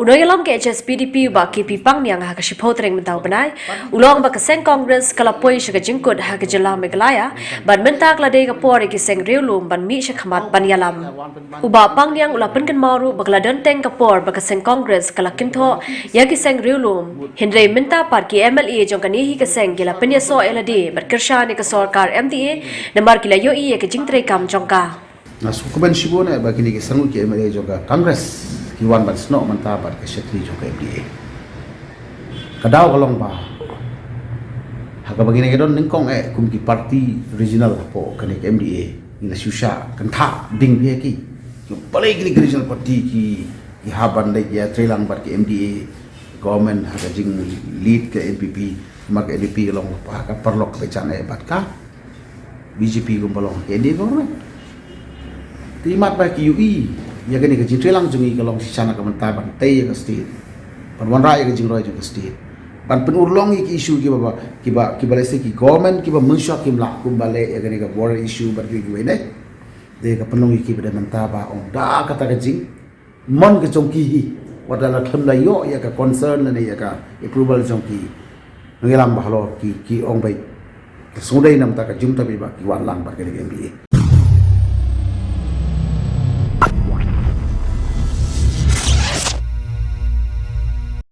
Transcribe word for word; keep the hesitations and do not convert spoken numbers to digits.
U nongïalam ka H S P D P u Bah K P Pangniang ha ka shiphew tarik mynta u bnai u la ong ba ka seng Congress ka la poi sha ka jingkut ha ka jylla Meghalaya bad mynta ka la dei ka por ïa ki seng riewlum ban mih sha khmat ban ïalam. U Bah Pangniang u la pynkynmaw ruh ba ka la don teng ka por ba ka seng Congress ka la kynthoh ïa ki seng riewlum, hynrei mynta pat ki M L A jong kane hi ka seng ki la pynïasoh ïa lade bad kyrshan ïa ka sorkar M D A namar ki la ïohi ïa ka jingtreikam jong ka. Nga sngewkmen shibun eh ba kine ki seng ki M L A jong ka Congress ki wan ban snoh mynta bad ka shatri jong ka M D A. Ka daw ka long ba ha kaba kine ki don nyngkong eh kum ki party regional hapoh kane ka M D A, ngi la shu shah kyntha ding bha ki. Balei kine ki regional party ki, ki hap ban leit ïatreilang bad ka M D A government ha ka jinglead ka N P P, namar ka N P P ka long ha ka paralok kaba jan eh bad ka B J P kumba long ka N D A government. Te imat ba ki ïohi ïa kane ka jingtreilang jong ngi ka long shisha na ka bynta ban tei ïa ka state, ban wanrah ïa ka jingroi jong ka state, ban pynurlong ïa ki issue kiba, kiba, kiba lehse ki government kiba mynshuwa kim lah kumba leh ïa kane ka border issue bad kiwei kiwei ne. Te ka pynlong ïa ki ba dei mynta ba ong da kata ka jingmon ka jong ki hi, wat la khlem da ïoh ïa ka concern lane ïa ka approval jong ki nongïalam ba halor ki, ki ong ba ka sngewdei namar ka jingtap ba ki wan lang bad kane ka M D A.